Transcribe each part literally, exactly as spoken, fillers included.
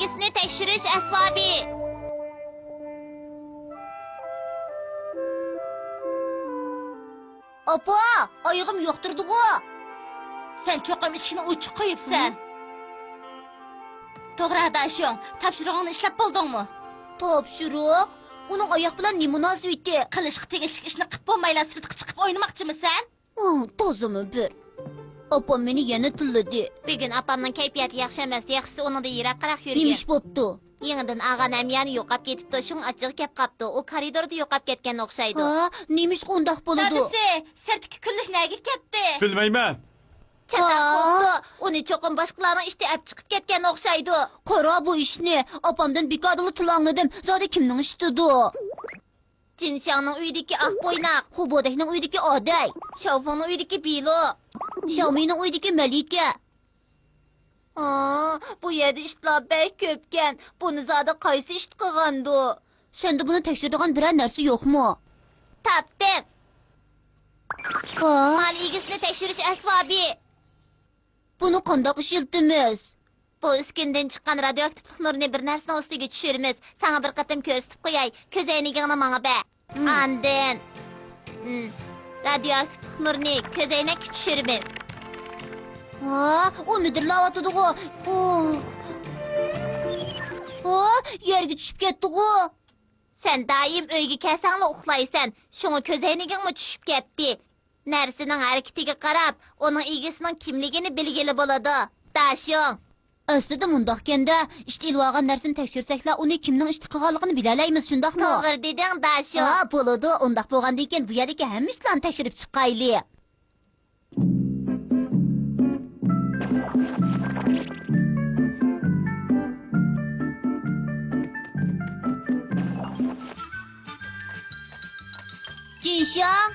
ئىگىسىنى تەكشۈرۈش ئەسۋابى. ئاپا، ئايىغىم يوقتۇردىغۇ. سەن چوقۇم ئىشىكنى ئوچۇق قويۇپسەن. توغرا، داشۇڭ، تاپشۇرۇقۇڭنى ئىشلەپ بولدۇڭمۇ؟ تاپشۇرۇق؟ ئۇنىڭ ئاياق بىلەن نېمە مۇناسىۋىتى؟ قىلىشقا تېگىشلىك ئىشنى قىپ بولمايلا سىرتقا چىقىپ ئوينىماقچىمىسەن؟ ئۇ، تازىمۇ بىر. ئاپام مېنى يەنە تىللىدى. بۈگۈن ئاپامنىڭ كەيپىياتى ياخشى ئەمەس، ياخشىسى ئۇنىڭدىن يىراقراق يۈرگىن. نېمە ئىش بوپتۇ؟ يېڭىدىن ئالغان ھەميانى يوقاپ كېتىپتۇ، شۇڭا ئاچچىقى كەپ قاپتۇ. ئۇ كارىدوردا يوقاپ كەتكەن ئوخشايدۇ. ھا، نېمىشقا ئۇنداق بولىدۇ؟ دادىسى، سىرتتىكى كۈنلۈك نەگە كەتتى؟ بىلمەيمەن. چاتاق ھا؟ بوپتۇ. ئۇنى چوقۇم باشقىلارنىڭ ئىتى ئەپ چىقىپ كەتكەن ئوخشايدۇ. قارا بۇ ئىشنى. ئاپامدىن بىكاردىنلا تىل ئاڭلىدىم. زادى كىمنىڭ ئىتىدۇ؟ جىنشياڭنىڭ ئۆيىدىكى ئاق بويناق. خۇبودەكنىڭ ئۆيىدىكى ئادەي. شاۋفېڭنىڭ ئۆيىدىكى بىلو. شاۋمىنىڭ ئۆيىدىكى مەلىكە. ئا، بۇ يەردە ئىتلار بەك كۆپكەن. بۇنى زادى قايسى ئىت قىلغاندۇ؟ سەندە بۇنى تەكشۈرىدىغان بىرەر نەرسە يوقمۇ؟ تاپتىم. ھا؟ مال ئىگىسىنى تەكشۈرۈش ئەسۋابى. بۇنى قانداق ئىشلىتىمىز؟ بۇ ئۈسكۈنىدىن چىققان رادىيوئاكتىپلىق نۇرىنى بىر نەرسىنىڭ ئۈستىگە چۈشۈرىمىز. ساڭا بىر قېتىم كۆرسىتىپ قوياي. كۆز ئەينىكىڭنى ماڭا بەر. ھىم. ئاندىن، ھىم، رادىيوئاكتىپلىق نۇرىنى كۆز ئەينەككە چۈشۈرىمىز. ھا، ئۇ مىدىرلاۋاتىدىغۇ. ئۇ. ھا، يەرگە چۈشۈپ كەتتىغۇ. سەن دائىم ئۆيگە كەلسەڭلا ئۇخلايسەن. شۇڭا كۆز ئەينىكىڭمۇ چۈشۈپ كەتتى. نەرسىنىڭ ھەرىكىتىگە قاراپ، ئۇنىڭ ئىگىسىنىڭ كىملىكىنى بىلگىلى بولىدۇ، داشۇڭ. ئەسلىدە مۇنداقكەن-دە، ئىت ئېلىۋالغان نەرسىنى تەكشۈرسەكلا، ئۇنى كىمنىڭ ئىتى قىلغانلىقىنى بىلەلەيمىز، شۇنداقمۇ؟ توغرا دېدىڭ، داشۇڭ. ھا، بولىدۇ. ئۇنداق بولغاندىن كېيىن بۇ يەردىكى ھەممە ئىتلارنى تەكشۈرۈپ چىقايلى. جىنشياڭ.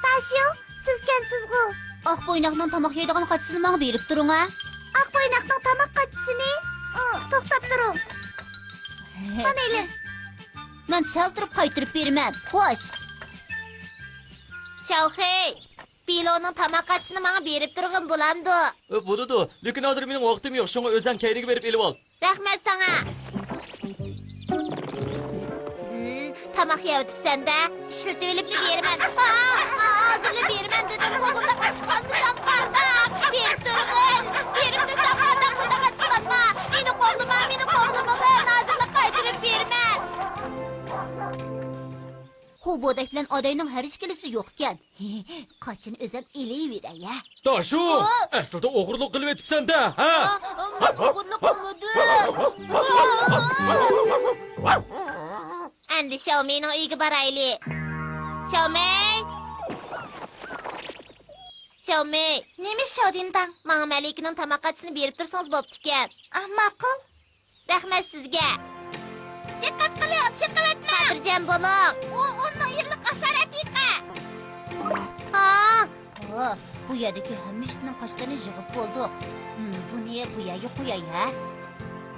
داشۇڭ، سىزكەنسىزغۇ؟ ئاق بويناقنىڭ تاماق يەيدىغان قاچىسىنى ماڭا بېرىپ تۇرۇڭ ھە. ئاق بويناقنىڭ تاماق قاچىسىنى؟ ئۇ، توختاپ تۇرۇڭ. مانا ئېلىڭ. مەن سەل تۇرۇپ قايتۇرۇپ بېرىمەن. خوش. شاۋخېي، بىلونىڭ تاماق قاچىسىنى ماڭا بېرىپ تۇرغىن بولامدۇ؟ ئە، بولىدۇ. لېكىن ھازىر مېنىڭ ۋاقتىم يوق، شۇڭا ئۆزەڭ كەينىگە بېرىپ ئېلىۋال. رەھمەت ساڭا. ھىم، تاماق يەۋېتىپسەن-دە، ئىشلىتىۋېلىپلا بېرىمەن. ئا، ئا، ھازىرلا بېرىمەن دېدىمغۇ، بۇنداق ئاچچىقلانسا جان قانداق؟ بېرىپ تۇرغىن. بېرىپ دېسەم قانداق، بۇنداق ئاچچىقلانما. مېنى قوغلىما، مېنى قوغلىمىغىن، ھازىرلا قايتۇرۇپ بېرىمەن. خۇبودەك بىلەن ئادەينىڭ ھەر ئىككىلىسى يوقكەن. قاچىنى ئۆزۈم ئېلىۋېرەي ھە. داشۇ، ھا؟ ئەسلىدە ئوغرىلىق قىلىۋېتىپسەن-دە، ھە؟ ھا، مەن ئوغرىلىق قىلمىدىم. ئەمدى شاۋمېينىڭ ئۆيىگە بارايلى. شاۋمېي! شاۋمېي! نېمە شاۋدىنتاڭ؟ ماڭا مەلىكىنىڭ تاماق قاچىسىنى بېرىپ تۇرسىڭىز بوپتىكەن. ئا، ماقۇل. رەھمەت سىزگە. دىققەت قىلىڭ، چېقىۋەتمەڭ. خاتىرجەم بولۇڭ. ئۇ ئون مىڭ يىللىق ئاسارەت يىقا. ئا! ئا، بۇ يەردىكى ھەممە ئىتنىڭ قاچىلىرىنى يىغىپ بولدۇق. ھىم، بۇنى بۇ يەرگە قوياي ھە.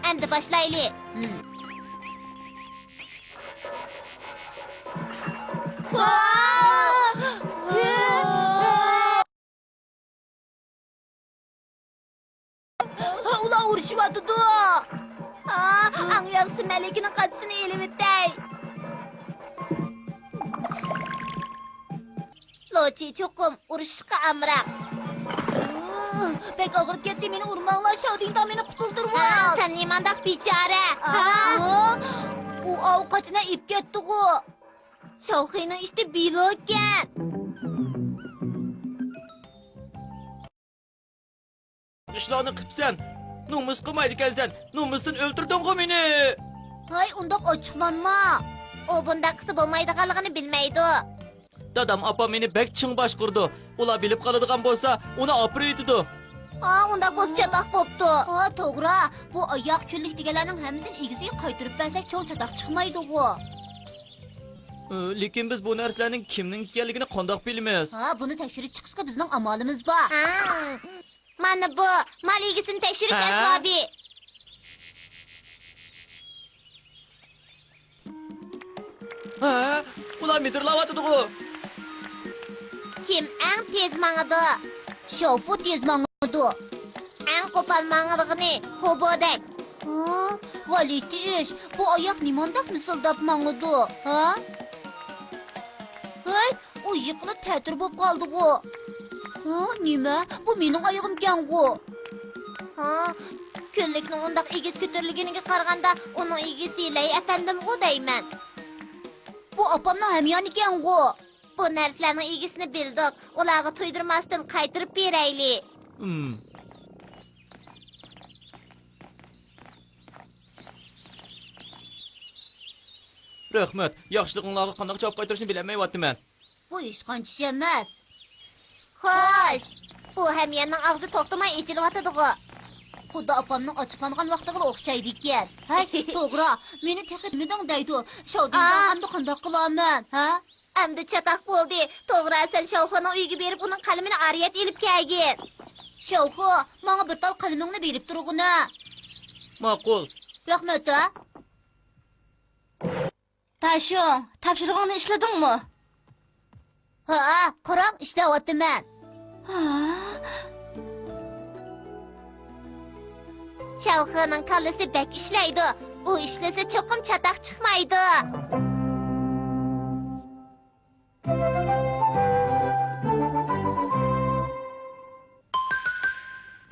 ئەمدى باشلايلى. ھىم. ۋا! ئۇلار ئۇرۇشۇۋاتىدۇ. ئا، ئەڭ ياخشىسى مەلىكىنىڭ قاچىسىنى ئېلىۋېتەي. لوچى چوقۇم ئۇرۇشۇشقا ئامراق. بەك ئاغرىپ كەتتى، مېنى ئۇرماڭلار، شاۋدىڭداڭ مېنى قۇتۇلدۇرۇۋال. ھە، سەن نېمانداق بىچارە؟ ھە؟ ئۇ ئاۋۇ قاچىنى ئېلىپ كەتتىغۇ. شاۋخېينىڭ ئىتى بىلوكەن. ئىشلارنى قىپسەن. نومۇس قىلمايدىكەنسەن. نومۇستىن ئۆلتۈردۈڭغۇ مېنى. ھاي، ئۇنداق ئاچچىقلانما. ئۇ بۇنداق قىلسا بولمايدىغانلىقىنى بىلمەيدۇ. دادام، ئاپام مېنى بەك چىڭ باشقۇرىدۇ. ئۇلار بىلىپ قالىدىغان بولسا، ئۇنى ئاپىرىۋېتىدۇ. ھا، ئۇنداق بولسا چاتاق بوپتۇ. ھا، توغرا. بۇ ئاياغ كۈنلۈك دېگەنلەرنىڭ ھەممىسىنى ئىگىسىگە قايتۇرۇپ بەرسەك، چوڭ چاتاق چىقمايدىغۇ. ئى، لېكىن بىز بۇ نەرسىلەرنىڭ كىمنىڭ ئىكەنلىكىنى قانداق بىلىمىز؟ ھا، بۇنى تەكشۈرۈپ چىقىشقا بىزنىڭ ئامالىمىز بار. ھا، مانا بۇ، مال ئىگىسىنى تەكشۈرۈش ھە؟ ئەسۋابى. ھە؟ ئۇلار مىدىرلاۋاتىدىغۇ. كىم ئەڭ تېز ماڭىدۇ؟ شاۋفۇ تېز ماڭىدۇ. ئەڭ قوپال ماڭىدىغىنى خوبودەك. ھا، غەلىتە ئىش. بۇ ئاياغ نېمانداق مىسىلداپ ماڭىدۇ، ھا؟ ھەي، ئۇ يىقىلىپ تەتۈر بولۇپ قالدىغۇ. ھا، نېمە؟ بۇ مېنىڭ ئايىغىمكەنغۇ. ھا، كۈنلۈكنىڭ ئۇنداق ئېگىز كۆتۈرۈلگىنىگە قارىغاندا، ئۇنىڭ ئىگىسى لەي ئەپەندىمغۇ دەيمەن. بۇ ئاپامنىڭ ھەميانىكەنغۇ. بۇ نەرسىلەرنىڭ ئىگىسىنى بىلدۇق. ئۇلارغا تۇيدۇرماستىن قايتۇرۇپ بېرەيلى. ھىم. رەھمەت. ياخشىلىقىڭلارغا قانداق جاۋاب قايتۇرۇشنى بىلەلمەيۋاتىمەن. بۇ ھېچقانچە ئىش ئەمەس. خوش. بۇ ھەمياننىڭ ئاغزى توختىماي ئېچىلىۋاتىدىغۇ. خۇددى ئاپامنىڭ ئاچچىقلانغان ۋاقتىغىلا ئوخشايدىكەن. ھەي، توغرا، مېنى تېخى دېمىدىڭ دەيدۇ. شاۋدىڭ ئا. بولغاندا قانداق قىلارمەن، ھە؟ ئەمدى چاتاق بولدى. توغرا، سەن شاۋخۇنىڭ ئۆيىگە بېرىپ، ئۇنىڭ قەلىمىنى ئارىيەت ئېلىپ كەلگىن. شاۋخۇ، ماڭا بىر تال قەلىمىڭنى بېرىپ تۇرغىنە. ماقۇل. رەھمەت، ھە؟ تاشيۇڭ، تاپشۇرۇقۇڭنى ئىشلىدىڭمۇ؟ ھە، قاراڭ، ئىشلەۋاتىمەن. ھا؟ شاۋخېنىڭ كاللىسى بەك ئىشلەيدۇ. ئۇ ئىشلىسە چوقۇم چاتاق چىقمايدۇ.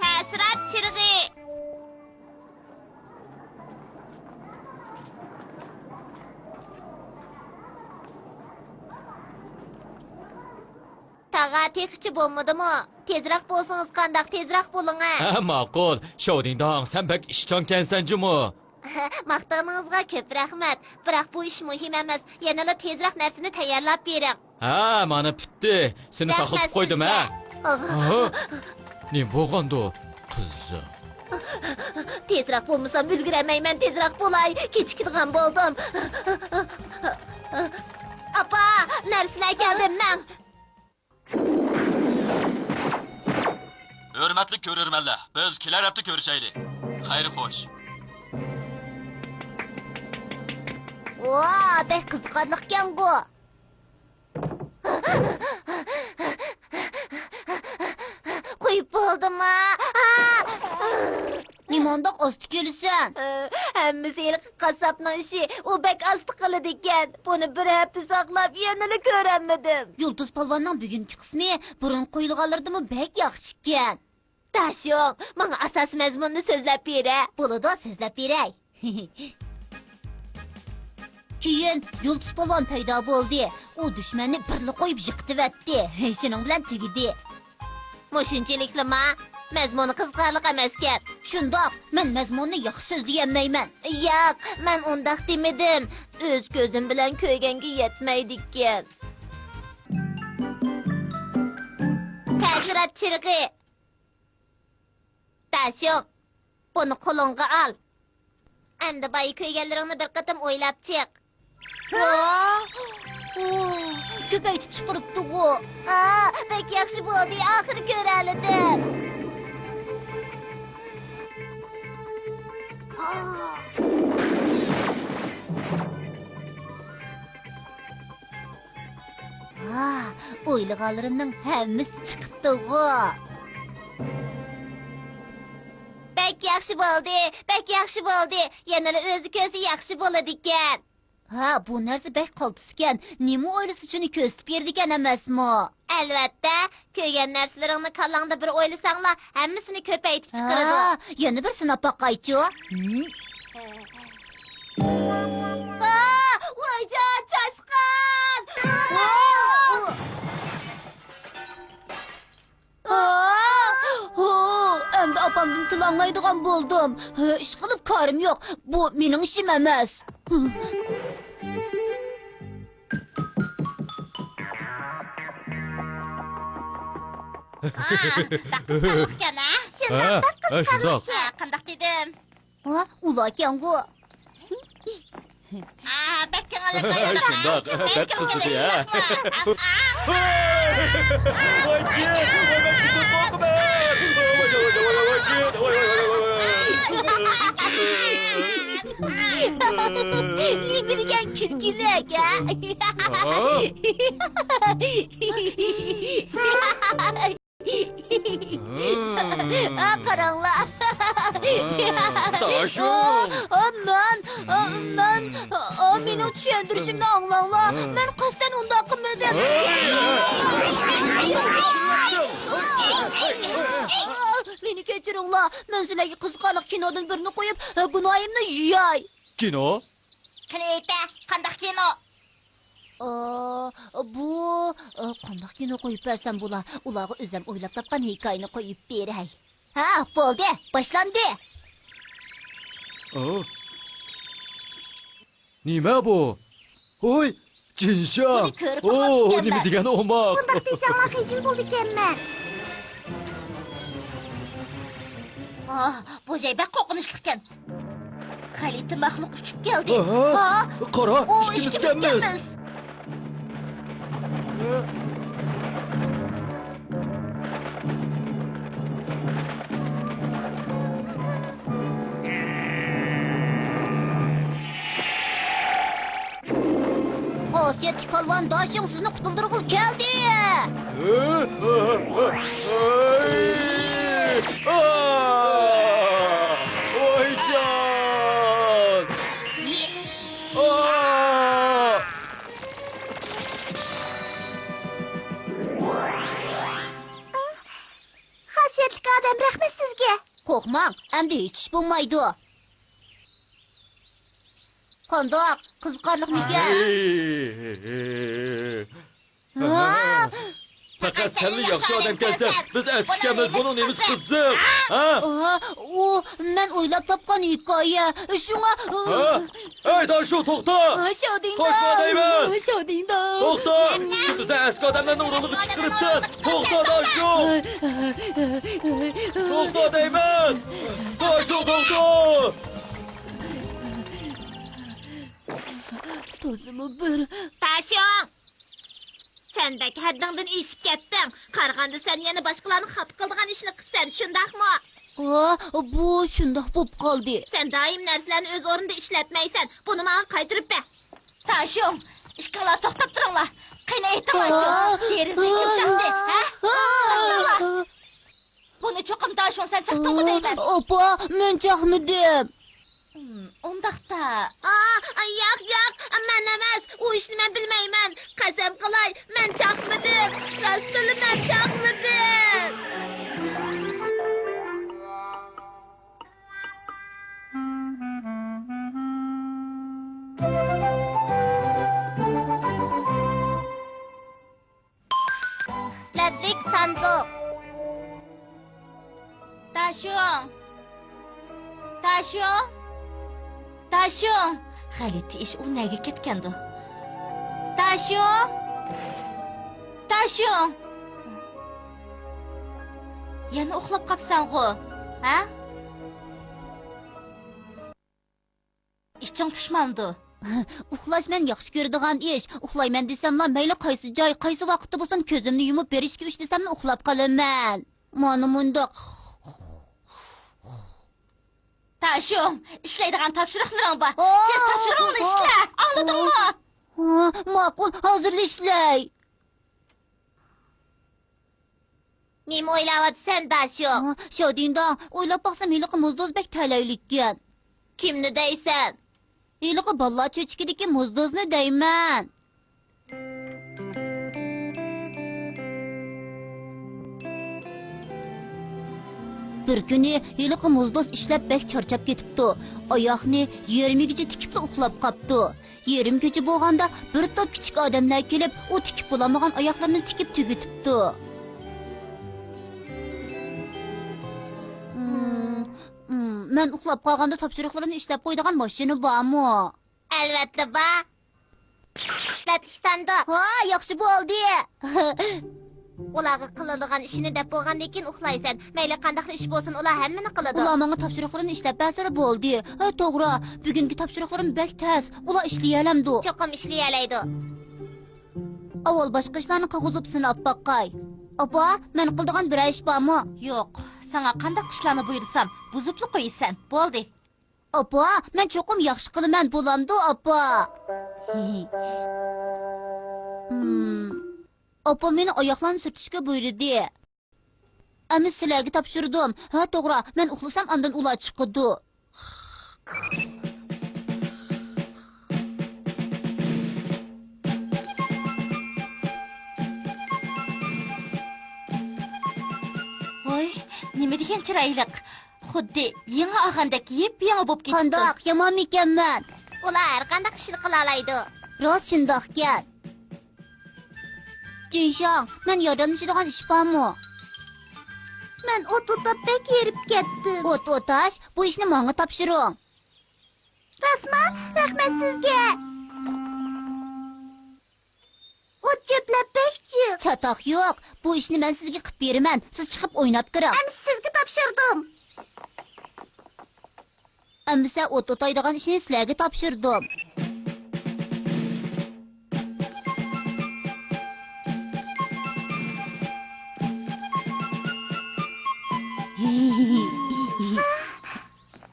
تەسىرات چىرىغى. تاغا، تېخىچە بولمىدىمۇ؟ تېزرەك بولسىڭىز قانداق، تېزرەك بولۇڭە. ھە، ماقۇل. شاۋدىڭداڭ، سەن بەك ئىشچانكەنسەن جۇمۇ. ماختىغىنىڭىزغا كۆپ رەھمەت. بىراق بۇ ئىش مۇھىم ئەمەس. يەنىلا تېزرەك نەرسىنى تەييارلاپ بېرىڭ. ھە، مانا پۈتتى. سېنى رەھمەت تاقلىتىپ قويدۇم، ھە؟ سىزگە. ئاغا. ھە؟ نېمە بولغاندۇ، قىزىم؟ تېزرەك بولمىسام ئۈلگۈرەلمەيمەن، تېزرەك بولاي. كېچىكىدىغان بولدۇم. ئاپا، نەرسىلەر كەلدى، مەن. ھۆرمەتلىك كۆرۈرمەنلەر، بىز كېلەر ھەپتە كۆرۈشەيلى. خەير خوش. ۋا، بەك قىزىقارلىقكەنغۇ. قويۇپ بولدىما؟ نېمانداق ئاستا كېلىسەن؟ ھەممىسى ھېلىقى قاسساپنىڭ ئىشى. ئۇ بەك ئاستا قىلىدىكەن. بۇنى بىر ھەپتە ساقلاپ يەنىلا كۆرەلمىدىم. يۇلتۇز پالۋاننىڭ بۈگۈنكى قىسمى بۇرۇن قويۇلغانلىرىدىنمۇ بەك ياخشىكەن. داشۇڭ، ماڭا ئاساسىي مەزمۇننى سۆزلەپ بېرە. بولىدۇ، سۆزلەپ بېرەي. كېيىن يۇلتۇز پالۋان پەيدا بولدى. ئۇ دۈشمەننى بىرلا قويۇپ يىقىتىۋەتتى. شۇنىڭ بىلەن تۈگىدى. مۇشۇنچىلىكلىما؟ مەزمۇنى قىزىقارلىق ئەمەسكەن. شۇنداق، مەن مەزمۇننى ياخشى سۆزلىيەلمەيمەن. ياق، مەن ئۇنداق دېمىدىم. ئۆز كۆزۈم بىلەن كۆرگەنگە يەتمەيدىكەن. تەسىرات چىرىغى. داشۇڭ، بۇنى قولۇڭغا ئال. ئەمدى بايا كۆرگەنلىرىڭنى بىر قېتىم ئويلاپ چىق. ۋا! ئۇ، كۆپەيتىپ چىقىرىپتىغۇ. ئا، بەك ياخشى بولدى، ئاخىرى كۆرەلىدىم. ھا، ئويلىغانلىرىمنىڭ ھەممىسى چىقىپتىغۇ. بەك ياخشى بولدى، بەك ياخشى بولدى. يەنىلا ئۆزى كۆرسە ياخشى بولىدىكەن. ھا، بۇ نەرسە بەك قالتىسكەن. نېمە ئويلىسا شۇنى كۆرسىتىپ بېرىدىكەن ئەمەسمۇ؟ ئەلۋەتتە، كۆرگەن نەرسىلىرىڭنى كاللاڭدا بىر ئويلىساڭلا، ھەممىسىنى كۆپەيتىپ چىقىرىدۇ. ھا، يەنە بىر سىناپ باقايچۇ. ھىم. ئا، ۋايجان، چاشقان! ئا! ئا! ھو، ئەمدى ئاپامدىن تىل ئاڭلايدىغان بولدۇم. ھە، ئىشقىلىپ كارىم يوق. بۇ مېنىڭ ئىشىم ئەمەس. ھا، بەك قىزىقارلىقكەن، ھە؟ شۇنداق، ھە، بەك ھە، شۇنداق. قىزىقارلىقكەن. ھە، قانداق دېدىم؟ ھا، ئۇلاركەنغۇ. ئا، بەك كۆڭۈللۈك ئوينىدىڭ. شۇنداق، بەك قىزىقىدۇ، ھە؟ نېمە دېگەن كۈلكىلىك، ھە؟ ھا؟ ھا، قاراڭلار. ھا، ئا، ئا، مەن، ئا، مەن، ئا، مېنىڭ چۈشەندۈرۈشۈمنى ئاڭلاڭلار. مەن قەستەن ئۇنداق قىلمىدىم. مېنى كەچۈرۈڭلار. مەن سىلەرگە قىزىقارلىق كىنودىن بىرنى قويۇپ، گۇناھىمنى يۇياي. كىنو؟ قېنى ئېيتە، قانداق كىنو؟ ئا، بۇ، ئا، قانداق كىنو قويۇپ بەرسەم بولا؟ ئۇلارغا ئۆزۈم ئويلاپ تاپقان ھېكايىنى قويۇپ بېرەي. ھە، بولدى، باشلاندى. ئا. نېمە بۇ؟ ھوي، جىنشاڭ. بۇنى كۆرۈپ ئو، قالماپتىكەنمەن. نېمە دېگەن ئوماق. بۇنداق دېسەڭلار خىجىل بولىدىكەنمەن. ئاھ، بۇ جاي بەك قورقۇنچلۇقكەن. غەلىتە مەخلۇق ئۇچۇپ كەلدى. ئاھا، ھا؟ قارا، ئۇ ئىككىمىز ئىككىمىز ئىكەنمىز. ئىكەنمىز. خاسىيەتلىك پالۋان داشىڭ سىزنى قۇتۇلدۇرغىلى كەلدى! ۋايجان! خاسىيەتلىك ئادەم، رەھمەت سىزگە! قورقماڭ، ئەمدى ھېچ ئىش بولمايدۇ. قانداق؟ قىزىقارلىقمىكەن؟ ھەي. ھا؟ پەقەت سەنلا ياخشى ئادەمكەنسەن. بىز ئەسكىكەنمىز، بۇنىڭ نېمىسى قىزىق؟ ھە؟ ئۇ مەن ئويلاپ تاپقان ھېكايە. شۇڭا. ھە؟ ھەي، داشۇ، توختا! شاۋدىڭداڭ! توشما دەيمەن! شاۋدىڭداڭ! توختا! ئىككىمىزنى ئەسكى ئادەملەرنىڭ رولىغا چىقىرىپسەن! توختا، داشۇ! توختا دەيمەن! داشۇ، توختا! تازىمۇ بىر. داشۇڭ! سەن بەك ھەددىڭدىن ئېشىپ كەتتىڭ. قارىغاندا سەن يەنە باشقىلارنى خاپا قىلىدىغان ئىشنى قىپسەن، شۇنداقمۇ؟ ھا، بۇ شۇنداق بوپ قالدى. سەن دائىم نەرسىلەرنى ئۆز ئورنىدا ئىشلەتمەيسەن. بۇنى ماڭا قايتۇرۇپ بەر. تاشۇڭ، ئىككىڭلار توختاپ تۇرۇڭلار. قېنى ئېيتىڭلارچۇ، ھا؟ دېرىزە كىم چاقتى، ھە؟ ھا؟ بۇنى چوقۇم داشۇڭ سەن چاقتىڭغۇ دەيمەن. ئاپا، مەن چاقمىدىم. ھىم، ئۇنداقتا. ئا، ياق، ياق، مەن ئەمەس، ئۇ ئىشنى مەن بىلمەيمەن. قەسەم قىلاي، مەن چاقمىدىم. راستتىنلا مەن چاقمىدىم. خىسلەتلىك ساندۇق. تاشۇڭ! تاشۇڭ! تاشۇڭ! غەلىتە ئىش، ئۇ نەگە كەتكەندۇ؟ تاشۇڭ! تاشۇڭ! يەنە ئۇخلاپ قاپسەنغۇ؟ ھە؟ ئىچىڭ پۇشمامدۇ؟ ئۇخلاش مەن ياخشى كۆرىدىغان ئىش. ئۇخلايمەن دېسەملا، مەيلى قايسى جاي، قايسى ۋاقىتتا بولسۇن، كۆزۈمنى يۇمۇپ بىر ئىككى ئۈچ دېسەملا ئۇخلاپ قالىمەن. مانا مۇنداق. تاشۇڭ، ئىشلەيدىغان تاپشۇرۇقلىرىڭ بار. تېز تاپشۇرۇقنى ئىشلە. ئاڭلىدىڭمۇ؟ ماقۇل، ھازىرلا ئىشلەي. نېمە ئويلاۋاتىسەن، داشۇ؟ ھا، شاۋدىڭداڭ، ئويلاپ باقسام، ھېلىقى موزدوز بەك تەلەيلىككەن. كىمنى دەيسەن؟ ھېلىقى بالىلار چۆچىكىدىكى موزدوزنى دەيمەن. بىر كۈنى ھېلىقى موزدوز ئىشلەپ بەك چارچاپ كېتىپتۇ. ئاياغنى يېرىمىگىچە تىكىپلا ئۇخلاپ قاپتۇ. يېرىم كېچە بولغاندا بىر توپ كىچىك ئادەملەر كېلىپ، ئۇ تىكىپ بولالمىغان ئاياغلىرىنى تىكىپ تۈگىتىپتۇ. مم، مم، مەن ئۇخلاپ قالغاندا تاپشۇرۇقلىرىمنى ئىشلەپ قويىدىغان ماشىنا بارمۇ؟ ئەلۋەتتە بار. ئىشلەتكۈچ ساندۇق. ھا، ياخشى بولدى. ئۇلارغا قىلىدىغان ئىشىنى دەپ بولغاندىن كېيىن ئۇخلايسەن. مەيلى قانداقلا ئىش بولسۇن، ئۇلار ھەممىنى قىلىدۇ. ئۇلار ماڭا تاپشۇرۇقلىرىنى ئىشلەپ بەرسىلا بولدى. ھە، توغرا، بۈگۈنكى تاپشۇرۇقلىرىم بەك تەس. ئۇلار ئىشلىيەلەمدۇ؟ چوقۇم ئىشلىيەلەيدۇ. ئاۋۋال باشقا ئىشلارنى قىلغۇزۇپ سىناپ باقاي. ئاپا، مەن قىلىدىغان بىرەر ئىش بارمۇ؟ يوق، ساڭا قانداق ئىشلارنى بۇيرۇسام، بۇزۇپلا قويىسەن. بولدى. ئاپا، مەن چوقۇم ياخشى قىلىمەن، بولامدۇ، ئاپا؟ ھىم. ئاپام مېنى ئاياقلارنى سۈرتۈشكە بۇيرۇدى. ئەمدى سىلەرگە تاپشۇردۇم. ھە، توغرا، مەن ئۇخلىسام، ئاندىن ئۇلار چىقىدۇ. ۋاي، نېمە دېگەن چىرايلىق. خۇددى يېڭى ئالغاندەك يېپيېڭى بولۇپ كېتىپتۇ. قانداق، يامانمىكەنمەن؟ ئۇلار ھەر قانداق ئىشنى قىلالايدۇ. راست شۇنداقكەن. جىنشاڭ، مەن ياردەملىشىدىغان ئىش بارمۇ؟ مەن ئوت ئوتاپ بەك ھېرىپ كەتتىم. ئوت ئوتاش؟ بۇ ئىشنى ماڭا تاپشۇرۇڭ. راستما؟ رەھمەت سىزگە. ئوت چۆپلەپ بەك جىق. چاتاق يوق. بۇ ئىشنى مەن سىزگە قىپ بېرىمەن. سىز چىقىپ ئويناپ كىرىڭ. ئەمىسە سىزگە تاپشۇردۇم. ئەمىسە ئوت ئوتايدىغان ئىشنى سىلەرگە تاپشۇردۇم.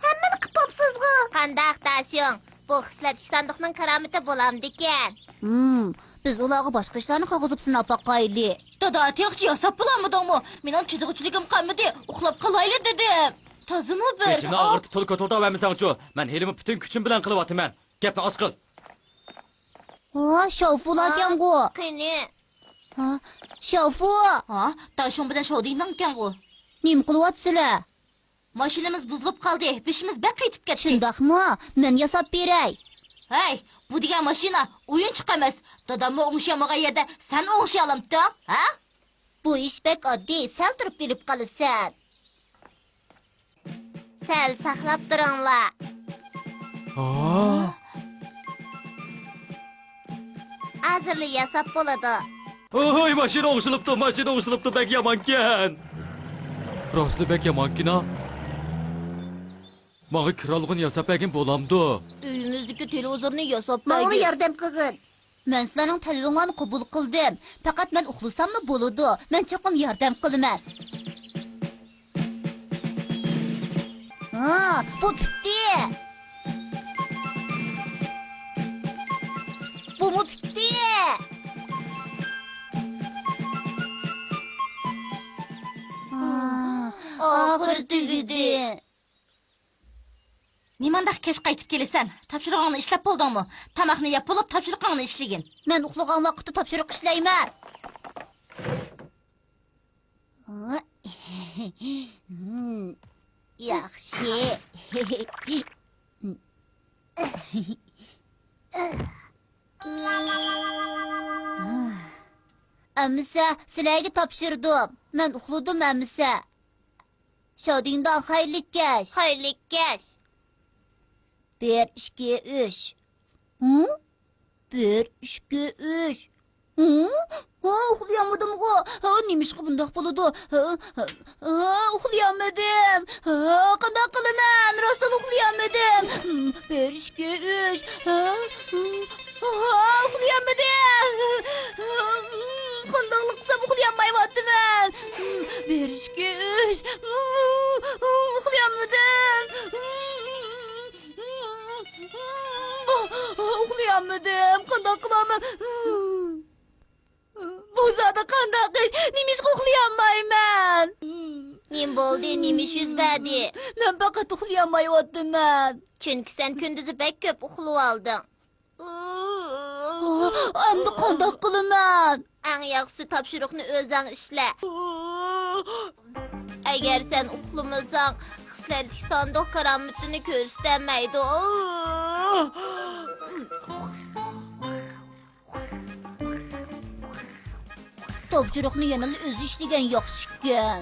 ھەممىنى قىپ بوپسىزغۇ. قانداق داشۇڭ؟ بۇ خىسلەتلىك ساندۇقنىڭ كارامىتى بولامدىكەن؟ ھىم، بىز ئۇلارغا باشقا ئىشلارنى قىلغۇزۇپ سىناپ باقايلى. دادا، تېخىچە ياساپ بولالمىدىڭمۇ؟ مېنىڭ چىدىغۇچىلىكىم قالمىدى، ئۇخلاپ قالايلى دېدىم. تازىمۇ بىر بېشىمنى ئاغرىتىپ تولا كۆتۈرتەۋەرمىسەڭچۇ؟ مەن ھېلىمۇ پۈتۈن كۈچۈم بىلەن قىلىۋاتىمەن. گەپنى ئاز قىل. ھا، شاۋفۇلاركەنغۇ. قېنى؟ ھا، شاۋفۇ. ھا، داشۇڭ بىلەن شاۋدىڭنىڭكەنغۇ. نېمە قىلىۋاتىسىلەر؟ ماشىنىمىز بۇزۇلۇپ قالدى، بېشىمىز بەك قېتىپ كەتتى. شۇنداقمۇ؟ مەن ياساپ بېرەي. ھەي، بۇ دېگەن ماشىنا ئويۇنچۇق ئەمەس. داداممۇ ئوڭشىيالمىغان يەردە سەن ئوڭشىيالامتىڭ، ھە؟ بۇ ئىش بەك ئاددىي، سەل تۇرۇپ بىلىپ قالىسەن. سەل ساقلاپ تۇرۇڭلار. ھا؟ ھازىرلا ياساپ بولىدۇ. ھوي، ماشىنا ئوڭشىلىپتۇ، ماشىنا ئوڭشىلىپتۇ، بەك يامانكەن. راستلا بەك يامانكىنا. ماڭا كىرئالغۇنى ياساپ بەرگىن بولامدۇ؟ ئۆيىمىزدىكى تېلېۋىزورنى ياساپ بەرگىن. ماڭا ياردەم قىلغىن. مەن سىلەرنىڭ تەلىپىڭلارنى قوبۇل قىلدىم. پەقەت مەن ئۇخلىساملا بولىدۇ. مەن چوقۇم ياردەم قىلىمەن. ھا، بۇ پۈتتى. بۇمۇ پۈتتى. ھا، ئاخىرى تۈگىدى. نېمانداق كەچ قايتىپ كېلىسەن؟ تاپشۇرۇقۇڭنى ئىشلەپ بولدۇڭمۇ؟ تاماقنى يەپ بولۇپ، تاپشۇرۇقۇڭنى ئىشلىگىن. مەن ئۇخلىغان ۋاقىتتا تاپشۇرۇق ئىشلەيمەن. ياخشى. ئەمىسە، سىلەرگە تاپشۇردۇم. مەن ئۇخلىدىم ئەمىسە. شاۋدىڭداڭ، خەيرلىك كەچ. خەيرلىك كەچ. بىر، ئىككى، ئۈچ. ھە؟ بىر، ئىككى، ئۈچ. ھە؟ ھە، ئۇخلىيالمىدىمغۇ. ھە، نېمىشقا بۇنداق بولىدۇ؟ ھە، ھە، ھە، ئۇخلىيالمىدىم. ھە، قانداق قىلىمەن؟ راستلا ئۇخلىيالمىدىم. بىر، ئىككى، ئۈچ. ھە؟ ھە، ئۇخلىيالمىدىم. قانداقلا قىلسام ئۇخلىيالمايۋاتىمەن. بىر، ئىككى، ئۈچ. ئۇخلىيالمىدىم. ئۇخلىيالمىدىم. قانداق قىلامەن؟ بۇ زادى قانداق ئىش؟ نېمىشقا ئۇخلىيالمايمەن؟ نېمە بولدى؟ نېمە ئىش يۈز بەردى؟ مەن پەقەت ئۇخلىيالمايۋاتىمەن. چۈنكى سەن كۈندۈزى بەك كۆپ ئۇخلىۋالدىڭ. ئەمدى قانداق قىلىمەن؟ ئەڭ ياخشىسى تاپشۇرۇقنى ئۆزۈڭ ئىشلە. ئەگەر سەن ئۇخلىمىساڭ، خىسلەتلىك ساندۇق كارامىتىنى كۆرسىتەلمەيدۇ. تاپشۇرۇقنى يەنىلا ئۆزى ئىشلىگەن ياخشىكەن.